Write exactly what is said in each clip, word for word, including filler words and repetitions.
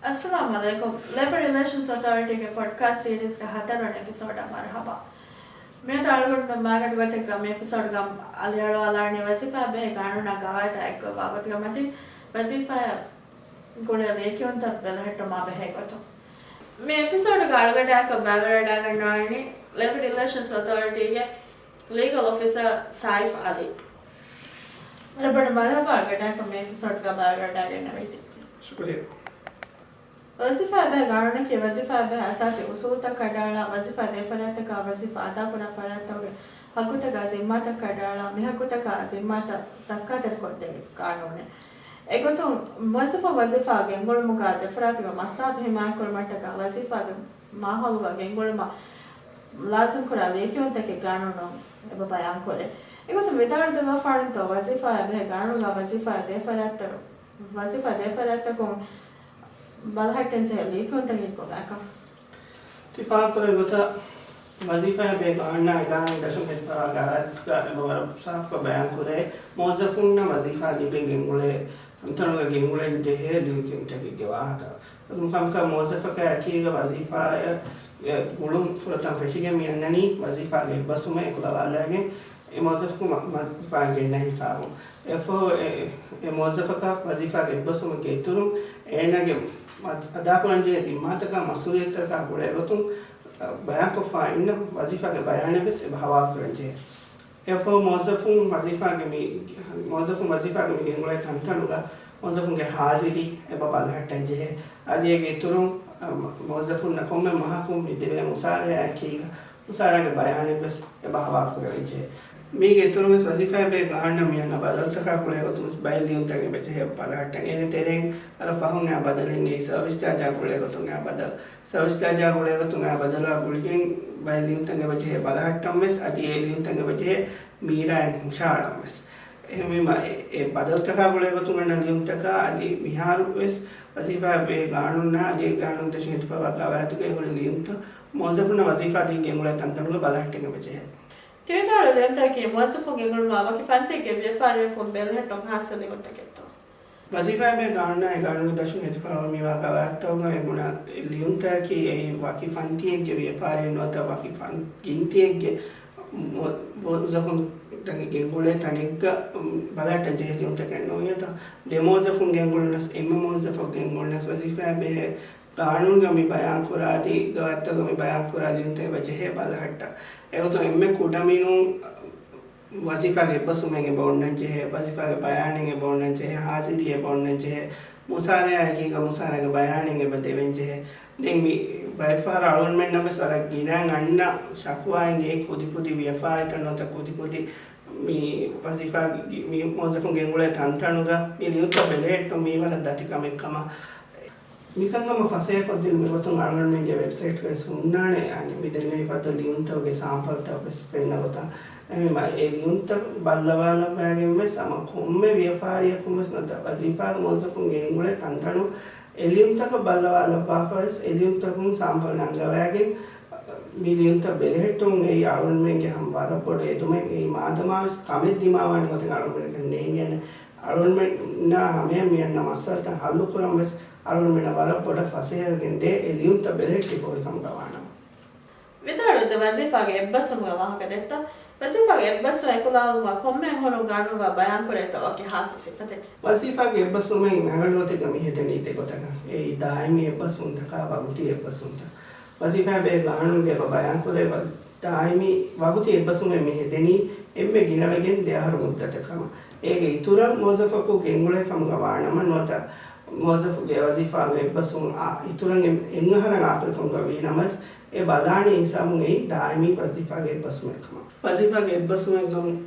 އައްސަލާމު ޢަލައިކުމް. ލޭބަރ ރިލޭޝަންސް އޮތޯރިޓީގެ ޕޮޑްކާސްޓް ސީރީޒްގެ ހަތަރުވަނަ އެޕިސޯޑަށް މަރުޙަބާ. މިއަދު އަޅުގަނޑުމެން މާގަނޑު ގޮތެއްގަ މި އެޕިސޯޑްގަ އަލިއަޅުވާލާނީ ވަޒީފާއާ ބެހޭ ގާނޫނާ ގަވާއިދާ އެއްގޮތް ބާބަތުގަ މަތި ވަޒީފާއާ ގުޅޭ ލިޔެކިޔުންތައް ބެލެހެއްޓުމާ ބެހޭ ގޮތުން. މި އެޕިސޯޑުގަ އަޅުގަނޑާއެކު ބައިވެރިވެވަޑައިގަންނަވަނީ ލޭބަރ ރިލޭޝަންސް އޮތޯރިޓީގެ ލީގަލް އޮފިސަރ ސާއިފް އަލީ. ވަރަށް ބޮޑަށް މަރުޙަބާ އަޅުގަނޑާއެކު މި އެޕިސޯޑްގަ ބައިވެރިވެވަޑައިގަންނަވީތީ. ޝުކުރިއްޔާ. ވަޒީފާއާ ބެހޭ ގާނޫނަކީ ވަޒީފާއާ ބެހޭ އަސާސީ އުސޫލުތައް ކަނޑައަޅާ، ވަޒީފާ ދޭ ފަރާތްތަކާ ވަޒީފާ އަދާކުރާ ފަރާތްތަކުގެ ޙައްޤުތަކާ ޒިންމާތައް ކަނޑައަޅާ، މި ޙައްޤުތަކާ ޒިންމާތައް ދައްކާތެރިކޮށްދޭ ގާނޫނެއް. އެގޮތުން މުވައްޒަފުން ވަޒީފާއަށް ގެންގުޅުމުގަ ދެފަރާތުގެ މަސްލަހަތު ހިމާޔަތްކުރުމަށްޓަކާ ވަޒީފާގެ މާހައުލުގަ ގެންގުޅުމަށް ލާޒިމްކުރާ ލިޔެކިޔުންތަކެއް ގާނޫނުން އެބަ ބަޔާންކުރޭ. އެގޮތުން ވިދާޅުވެދެއްވާފާނަންތޯ ވަޒީފާއާ ބެހޭ ގާނޫނުގަ ވަޒީފާއާ ދޭ ފަރާތްތައް، ވަޒީފާއާ ދޭ ފަރާތްތަކުން ބަލަހައްޓަންޖެހޭ ލިޔެކިޔުންތަކެއްގެ ބަޔަކަށް؟ ތި ފާހަގަކުރެއްވި ގޮތަށް، ވަޒީފާއާ ބެހޭ ގާނޫނާ އެ ގާނޫނުގެ ދަށުން ހެދިފައިވާ ގާރާތުގަ އެބަ ވަރަށް ސާފުކޮށް ބަޔާންކުރޭ، މުވައްޒަފުންނަށް ވަޒީފާ ލިބިގެން ގުޅޭ ތަންތަނުގަ ގެންގުޅެން ޖެހޭ ލިޔެކިޔުންތަކެއްގެ ވާހަކަ. އަދު ކަމަކަށް މުވައްޒަފަކާ އެކީގަ ވަޒީފާއެއް ގުޅުން ފުރަތަމަ ފެށިގެން މި އަންނަނީ ވަޒީފާގެ އެއްބަސްވުމެއް އެކުލަވާލައިގެން އެ މުވައްޒަފަކު މަ-، މަ-، ވަޒީފާއިން ގެންނަ ހިސާބުން. އެއަށްފަހު އެ، އެ މުވައްޒަފަކާ ވަޒީފާގެ އެއްބަސްވުމެއްގެ އިތުރުން އޭނާގެ މަ-، އަދާކުރަންޖެހޭ ޒިންމާތަކާ މަސްއޫލިއްޔަތުތަކާ ގުޅޭގޮތުން ބަޔާންކޮށްފައި އިންނަ ވަޒީފާގެ ބަޔާނެއްވެސް އެބަ ހަވާލުކުރަންޖެހޭ. އެއަށްފަހު މުވައްޒަފުން ވަޒީފާގެ މި، މުވައްޒަފުން ވަޒީފާގެ މި ގެންގުޅޭ ތަންތަނުގަ މުވައްޒަފުންގެ ހާޒިރީ އެބަ ބަލަހައްޓަންޖެހޭ. އަދި އޭގެ އިތުރުން، އަ، މު-، މުވައްޒަފުންނަށް ކޮންމެ މަހަކު މި ދެވޭ މުސާރައާއެކީގަ މުސާރައިގެ ބަޔާނެއްވެސް އެބަ ހަވާލުކުރެވެންޖެހޭ. މީގެ އިތުރުންވެސް ވަޒީފާއާ ބެހޭ ގާނޫނާ މި އަންނަ ބަދަލުތަކާ ގުޅޭގޮތުންވެސް ބައެއް ލިޔުންތައް އެބަޖެހޭ ބަލަހައްޓަން. އޭގެ ތެރެއިން ވަރަށް ފަހުން އެ ބަދަލެއް އެއީ ސަރވިސް ޗާޖާ ގުޅޭގޮތުން އެ ބަދަލު. ސަރވިސް ޗާޖާ ގުޅޭގޮތުން އެ ބަދަލާ ގުޅިގެން ބައެއް ލިޔުންތައް އެބަޖެހޭ ބަލަހައްޓަންވެސް އަދި އެ ލިޔުންތައް އެބަޖެހޭ މީރާއިން ހުށަހަޅަންވެސް. އެހެންވީމަ، އެ، އެ ބަދަލުތަކާ ގުޅޭގޮތުން އަންނަ ލިޔުންތަކާ އަދި މިހާރުވެސް ވަޒީފާއާ ބެހޭ ގާނޫނާ އަދި ގާނޫނު ދަށުން ހެދިފައިވާ ގަވާއިދުގައި ހުރި ލިޔުންތައް މުވައްޒަފުންނަށް ވަޒީފާ ދީގެން ގެންގުޅޭ ތަންތަނުގަ ބަލަހައްޓަން އެބަޖެހޭ. ތި ވިދާޅުވި ލިޔުންތަކަކީ މުވައްޒަފުން ގެންގުޅުމާ ވަކި ފަންތައެއްގެ ވިޔަފާރިއަކުން ބެލެހެއްޓުން ހާއްސަ ލިޔުންތަކެއްތޯ؟ ވަޒީފާއާ ބެހޭ ގާނޫނާއި ގާނޫނުގެ ދަށުން ހެދިފައިވާ މިވާ ގަވާއިދުތަކުގައި ބުނާ ލިޔުންތަކަކީ އެއީ ވަކި ފަންތިއެއްގެ ވިޔަފާރިއެއް ނުވަތަ ވަކި ފަން ގިންތިއެއްގެ މު-، މުވައްޒަފުން ގެންގުޅޭ ތަނެއްގަ، އު، ބަލަހައްޓަން ޖެހޭ ލިޔުންތަކެއް ނޫން. އެތަ ދެ މުވައްޒަފުން ގެންގުޅުނަސް، އެންމެ މުވައްޒަފަކު ގެންގުޅުނަސް ވަޒީފާއާ ބެހޭ ގާނޫނުގަ މި ބަޔާންކުރާ އަދި ގަވާއިދުތަކުގަ މި ބަޔާންކުރާ ލިޔުންތައް އެބަ ޖެހޭ ބަލަހައްޓަން. އެގޮތުން އެންމެ ކުޑަމިނުން ވަޒީފާގެ އެއްބަސްވުމެއް އެބަ އޮންނަން ޖެހޭ، ވަޒީފާގެ ބަޔާނެއް އެބަ އޮންނަން ޖެހޭ، ހާޒިރީ އެބަ އޮންނަން ޖެހޭ، މުސާރައާއެކީގަ މުސާރައިގެ ބަޔާނެއް އެބަ ދެވެން ޖެހޭ. ދެން މި ބައެއްފަހަރަށް އަޅުގަނޑުމެންނަށް ވެސް ވަރަށް ގިނައިން އަންނަ ޝަކުވާއިން އެއީ ކުދިކުދި ވިޔަފާރިތައް ނުވަތަ ކުދިކުދި މި ވަޒީފާ މި މުވައްޒަފުން ގެންގުޅޭ ތަންތަނުގަ މި ލިޔުންތައް ބެލެހެއްޓުން މީ ވަރަށް ދަތި ކަމެއް ކަމަށް. މިކަންކަމަށް ފަސޭހަކޮށްދިނުމުގެ ގޮތުން އަޅުގަނޑުމެންގެ ވެބްސައިޓްގައި ހުންނާނެ، އަނެއް މި ދެންނެވި ފަދަ ލިޔުންތަކުގެ ސާމްޕަލްތައް ވެސް ފެންނަ ގޮތަށް. އެހެންވީމަ، އެ ލިޔުންތައް ބައްލަވާލައްވައިގެން ވެސް ހަމަ ކޮންމެ ވިޔަފާރިއަކުން ވެސް ނުވަތަ ވަޒީފާގެ މުވައްޒަފުން ގެންގުޅޭ ތަންތަނު އެ ލިޔުންތަކަށް ބައްލަވާލައްވާފަ ވެސް، އެ ލިޔުންތަކުން ސާމްޕަލް ނަންގަވައިގެން މި ލިޔުންތައް ބެލެހެއްޓުން އެއީ އަޅުގަނޑުމެންގެ ހަމަ ވަރަށް ބޮޑު އެދުމެއް. އެއީ މާދަމާވެސް ކަމެއް ދިމާވާނެ ގޮތެއް އަޅުގަނޑުމެންނަކަށް ނޭނގޭނެ. އަޅުގަނޑުމެންނާ ހަމަޔަށް މި އަންނަ މައްސަލަތައް ހައްލުކުރަން ވެސް އަޅުގަނޑުމެންނަށް ވަރަށް ބޮޑަށް ފަސޭހަވެގެން ދޭ އެ ލިޔުންތައް ބެލެހެއްޓި ފޯރިކަމުގަ ވާނަމަ. ވިދާޅުވެއްޖެ ވަޒީފާގެ އެއްބަސްވުމުގެ ވާހަކަ ދެއްތަ؟ ވަޒީފާގެ އެއްބަސްވުން އެކުލަވާލުމާ ކޮންމެ އަށް ހުރުން ގާނޫނުގަ ބަޔާންކުރޭތޯ ވަކި ހާއްސަ ސިފަތަކެއް؟ ވަޒީފާގެ އެއްބަސްވުމެއް މައިގަނޑު ގޮތެއްގަ މި ހެދެނީ ދެ ގޮތަކަށް. އެއީ ދާއިމީ އެއްބަސްވުންތަކާ ވަގުތީ އެއްބަސްވުންތައް. ވަޒީފާއާ ބެހޭ ގާނޫނުގައި އެބަ ބަޔާންކުރޭ ދާއިމީ ވަގުތީ އެއްބަސްވުމެއް މި ހެދެނީ އެންމެ ގިނަވެގެން ދެ އަހަރު މުއްދަތަށް ކަމަށް. އޭގެ އިތުރަށް މުވައްޒަފަކު ގެންގުޅޭ ކަމުގަ ވާނަމަ ނުވަތަ މުވައްޒަފުގެ ވަޒީފާގެ އެއްބަސްވުން އާ، އިތުރަށް އެ، އެއް އަހަރަށް އާކުރި ކަމުގަ ވީނަމަވެސް، އެ ބަލާނީ ހިސާބުން އެއީ ދާއިމީ ވަޒީފާގެ އެއްބަސްވުމެއް ކަމަށް. ވަޒީފާގެ އެއްބަސްވުމެއްގަ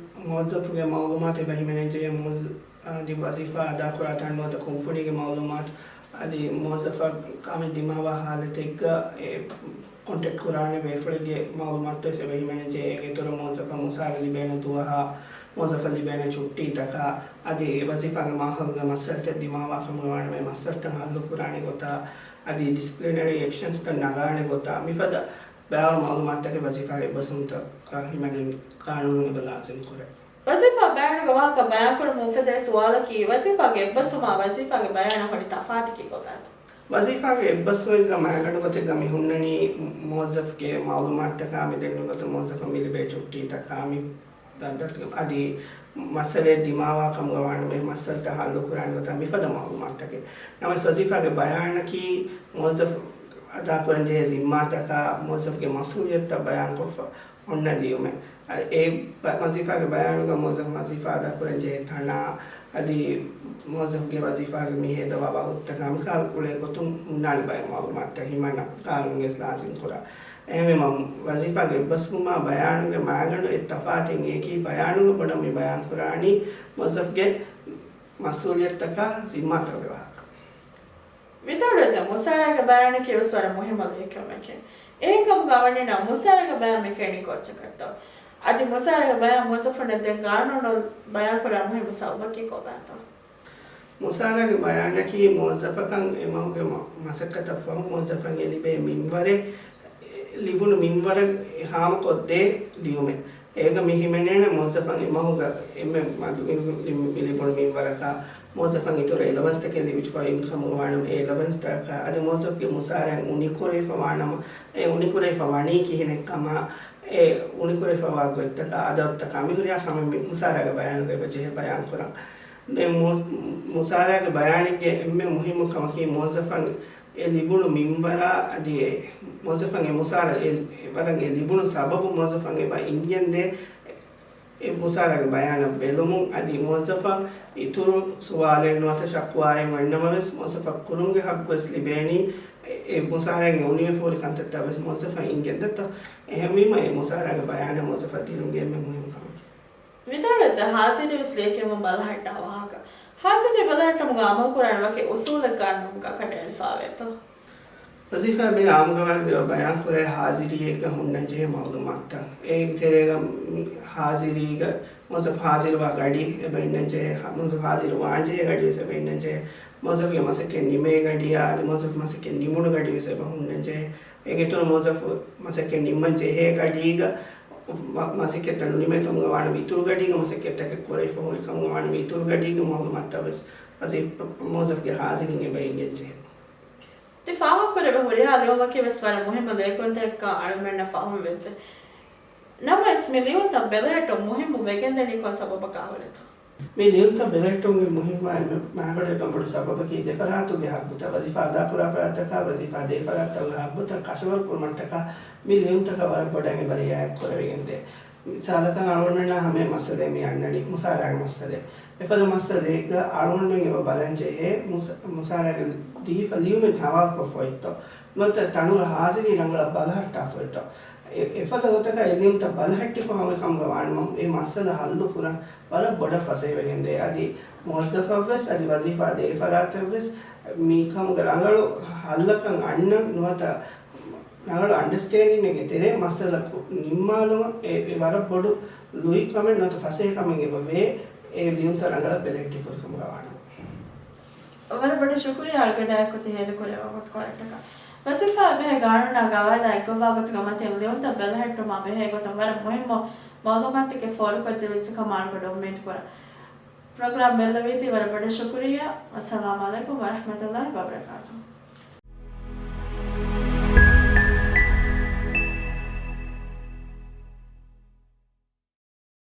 މުވައްޒަފުގެ މައުލޫމާތު އެބަ ހިމެނެންޖެހޭ މުވައްޒަ-، އަދި ވަޒީފާ އަދާކުރާ ތަން ނުވަތަ ކުންފުނީގެ މައުލޫމާތު އަދި މުވައްޒަފާ ކަމެއް ދިމާވާ ހާލަތެއްގަ އެ ކޮންޓެކްޓް ކުރާނެ ބޭފުޅެއްގެ މައުލޫމާތުވެސް އެބަ ހިމެނެންޖެހޭ. އޭގެ އިތުރަށް މުވައްޒަފަށް މުސާރަ ލިބޭނެ ދުވަހާ، މުވައްޒަފަށް ލިބޭނެ ޗުއްޓީތަކާ، އަދި ވަޒީފާގެ މާހައުލުގެ މައްސަލަތައް ދިމާވާ ކަމުގަ ވާނަމަ، މައްސަލަތައް ހައްލުކުރާނެ ގޮތާ، އަދި ޑިސިޕްލިނަރީ އެކްޝަންސްތައް ނަގާނެ ގޮތާ، މިފަދަ ބައިވަރު މައުލޫމާތުތަކެއް ވަޒީފާގެ އެއްބަސްވުމުތަކާ ހިމެނެން ޤާނޫނު އެބަ ލާޒިމް ކުރޭ. ވަޒީފާ ބަޔާނުގެ ވާހަކަ ބަޔާންކުރުމުން އުފެދޭ ސުވާލަކީ، ވަޒީފާގެ އެއްބަސްވުމާ ވަޒީފާގެ ބަޔާނާ ހުރި ތަފާތަކީ ކޮބާތޯ؟ ވަޒީފާގެ އެއްބަސްވުމެއްގަ މައިގަނޑު ގޮތެއްގަ މި ހުންނަނީ، މުވައްޒަފްގެ މައުލޫމާތުތަކާ މި ދެންނެވި ގޮތަށް މުވައްޒަފަށް މި ލިބޭ ޗުއްޓީތަކާ މި ދަންދަން އަދި މައްސަލައެއް ދިމާވާ ކަމުގަ ވާނަމަ، މި މައްސަލަތައް ހައްލުކުރާނެ ގޮތާ މިފަދަ މައުލޫމާތުތަކެއް. ނަމަވެސް ވަޒީފާގެ ބަޔާނަކީ މުވައްޒަފު އަދާކުރަންޖެހޭ ޒިންމާތަކާ، މުވައްޒަފުގެ މަސްއޫލިއްޔަތުތައް ބަޔާންކޮށްފަ އޮންނަ ލިޔުމެއް. އެ ބަ-، ވަޒީފާގެ ބަޔާނުގަ މުވައްޒަފު ވަޒީފާ އަދާކުރަންޖެހޭ ތަނާ، އަދި މުވައްޒަފުގެ ވަޒީފާގެ މި ހޭދަވާ ވަގުތުތަކާ މިކަހަލަ ގުޅޭ ގޮތުން ހުންނާނެ ބައެއް މައުލޫމާތުތައް ހިމަނަ ޤާނޫނުގެ ލާޒިމް ކުރާ. އެހެންވީމަ، ވަޒީފާގެ އެއްބަސްވުމާ ބަޔާނުގެ މައިގަނޑު އެއް ތަފާތެއް އެއީކީ، ބަޔާނުގެ ބޮޑަށް މި ބަޔާންކުރާނީ މުވައްޒަފުގެ މަސްއޫލިއްޔަތުތަކާ ޒިންމާތަކުގެ ވާހަކަ. ވިދާޅުވެއްޖެ، މުސާރާގެ ބަޔާނަކީ ވެސް ވަރަށް މުހިއްމު ލިޔެކިޔުމެކޭ. އެހެންކަމުގަ އަވަނީންނަށް މުސާރާގެ ބަޔާން މި ކިޔަނީ ކޯއްޗަކަށްތޯ؟ އަދި މުސާރާގެ ބަޔާން މުވައްޒަފުންނަށް ދޭން ޤާނޫނު ބަޔާންކުރާ މުހިއްމު ސަބަބަކީ ކޮބާތޯ؟ މުސާރާގެ ބަޔާނަކީ މުވައްޒަފަކަށް އެމަހުގެ މަ-، މަސައްކަތަށް ފަހު މުވައްޒަފަށް އެ ލިބޭ މިންވަރެއް، ލިބުނު މިންވަރަށް ހާމަކޮށްދޭ ލިޔުމެއް. އޭގަ މި ހިމެނޭނެ މުވައްޒަފަށް އެމަހުގަ އެންމެ މަދު މި، މި، މި، މި ލިބުނު މިންވަރަކާ، މުވައްޒަފަށް އިތުރު އެލަވަންސްތަކެއް ލިބިފަ އިން ކަމުގަ ވާނަމަ، އެ އެލަވަންސްތަކާ އަދި މުވައްޒަފުގެ މުސާރައިން އުނިކުރެވިފަ ވާނަމަ، އެ އުނިކުރެވިފަ ވަނީ ކިހިނެއްކަމާ، އެ އުނިކުރެވިފަވާ ގޮތްތަކާ އަދަދުތަކާ މި ހުރިހާ ކަމެއް މި މުސާރާގެ ބަޔާނުގަ އެބަ ޖެހޭ ބަޔާންކުރަން. ދެން މު-، މުސާރާގެ ބަޔާނެއްގެ އެންމެ މުހިއްމު ކަމަކީ މުވައްޒަފަށް އެ ލިބުނު މިންވަރާ އަދި އެ މުވައްޒަފަށް އެ މުސާރަ އެ، އެ ވަރަށް އެ ލިބުނު ސަބަބު މުވައްޒަފަށް އެބަ އިންގެންދޭ އެ މުސާރާގެ ބަޔާނަށް ބެލުމުން އަދި މުވައްޒަފަށް އިތުރު ސުވާލެއް ނުވަތަ ޝަކުވާއެއް އޮންނަމަވެސް މުވައްޒަފަށް ކުރުމުގެ ހައްގުވެސް ލިބޭނީ އެ، އެ މުސާރައިން އެ އުނިވެފަ ހުރި ކަންތައްތައްވެސް މުވައްޒަފަށް އިންގެންދޭތޯ. އެހެންވީމަ އެ މުސާރާގެ ބަޔާނެއް މުވައްޒަފަށް ދިނުމުގެ އެންމެ މުހިއްމު ކަމަކީ. ވިދާޅުވެއްޖެ ހާޒިރީވެސް ލިޔެކިޔަމުން ބަލަހައްޓާ ވާހަކަ. ހާޒިރީ ބަލަހައްޓަމުގަ އަމަލުކުރާނެ ވަކި އުސޫލެއް ގާނޫނުގަ ކަނޑައެޅިފައިވޭތޯ؟ ވަޒީފާއެއް ބެހޭ އާއްމުގަވާން ބަޔާންކުރޭ ހާޒިރީއެއްގަ ހުންނަންޖެހޭ މައުލޫމާތުތައް. އޭގެ ތެރޭގަ މި ހާޒިރީގަ މުވައްޒަފު ހާޒިރުވާ ގަޑި އެބަ އިންނަންޖެހޭ، ހާ-، މުވައްޒަފު ހާޒިރުވާންޖެހޭ ގަޑިވެސް އެބަ އިންނަންޖެހޭ. މުވައްޒަފުގެ މަސައްކަތް ނިމޭ ގަޑިއާ އަދި މުވައްޒަފު މަސައްކަތް ނިމުނު ގަޑިވެސް އެބަ ހުންނަންޖެހޭ. އޭގެ އިތުރު މުވައްޒަފު މަސައްކަތް ނިންމަން ޖެހޭ ގަޑީގަ މަ-، މަސައްކަތްތައް ނުނިމޭ ކަމުގަ ވާނަމަ، އިތުރު ގަޑީގަ މަސައްކަތްތަކެއް ކުރެވިފަ ހުރި ކަމުގަ ވާނަމަ، އިތުރު ގަޑީގެ މައުލޫމާތުތައް ވެސް ވަޒީ-، މުވައްޒަފުގެ ހާޒިރީން އެބަ އިނގެން ޖެހޭ. ތި ފާހަގަކުރެވޭ ހުރިހާ ލިޔުމަކީ ވެސް ވަރަށް މުހިއްމު ލިޔެކުންތަކެއްކަން އަޅުމެންނަށް ފަހުމް ވެއްޖެ. ނަމަވެސް، މި ލިޔުންތައް ބެލެހެއްޓުން މުހިއްމު ވެގެންދަނީ ކޮން ސަބަބަކާ ހުރެތޯ؟ މި ލިޔުންތައް ބެލެހެއްޓުމުގެ މުހިއްމުވާ އެންމެ މައިގަނޑު އެކަން ބޮޑު ސަބަބަކީ، ދެފަރާތުގެ ހައްގުތައް، ވަޒީފާ އަދާކުރާ ފަރާތްތަކާ ވަޒީފާ ދޭ ފަރާތްތަކުގެ ހައްގުތައް ކަށަވަރު ކުރުމަށްޓަކާ މި ލިޔުންތަކަށް ވަރަށް ބޮޑަށް އެބަ ރިއާޔަތް ކުރެވިގެންދޭ. މިސާލަކަށް، އަޅުގަނޑުމެންނާ ހަމައެއް މައްސަލައެއް މި އަންނަނީ، މުސާރާގެ މައްސަލައެއް. އެފަދަ މައްސަލައެއްގަ އަޅުގަނޑުމެން އެބަ ބަލަން ޖެހޭ މުސ-، މުސާރާގެ ދީފަ ލިޔުމެއް ހަވާލުކޮށްފަ އޮތްތޯ، ނުވަތަ ތަނުގަ ހާޒިރީ ރަނގަޅަށް ބަލަހައްޓާފަ އޮތްތޯ. އެ-، އެފަދަ ގޮތަކަށް އެ ލިޔުންތައް ބަލަހައްޓިފަ ހުރި ކަމުގަ ވާނަމަ، އެ މައްސަލަ ހައްލު ކުރަން ވަރަށް ބޮޑަށް ފަސޭހަވެގެންދޭ. އަދި މުވައްޒަފަށްވެސް އަދި ވަޒީފާ ދޭ ފަރާތަށްވެސް މިކަމުގެ ރަނގަޅު ހައްލަކަށް އަންނަން ނުވަތަ ރަނގަޅު އަންޑަސްޓޭންޑިންއެއްގެ ތެރޭ މައްސަލަ ކު-، ނިންމާލުމަށް އެ، އެ ވަރަށް ބޮޑު ލުއި ކަމެއް ނުވަތަ ފަސޭހަ ކަމެއް އެބަ ވޭ، އެ ލިޔުންތައް ރަނގަޅަށް ބެލެހެއްޓިފަ ހުރި ކަމުގަ ވާނަމަ. ވަރަށް ބޮޑަށް ޝުކުރިއްޔާ އަޅުގަނޑާއެކު ތި ހޭދަކުރެވޭ ވަގުތުކޮޅަށްޓަކާ. ވަޒީފާއެއް ބެހޭ ގާނޫނާ ގަވާއިދާ އެއްގޮތްވާ ގޮތުގަ މަތިން ލިޔުންތައް ބެލެހެއްޓުމާ ބެހޭ ގޮތުން ވަރަށް މުހިއްމު މައުލޫމާތުތަކެއް ފޯރުކޮށްދެވިއްޖެ ކަމަށް އަޅުގަނޑު އުއްމީދުކުރަން. ޕްރޮގްރާމް ބެއްލެވީތީ ވަރަށް ބޮޑަށް ޝުކުރިއްޔާ. އައްސަލާމު ޢަލައިކުމް ވަރަޙްމަތުﷲ ވަބަރަކާތުހު.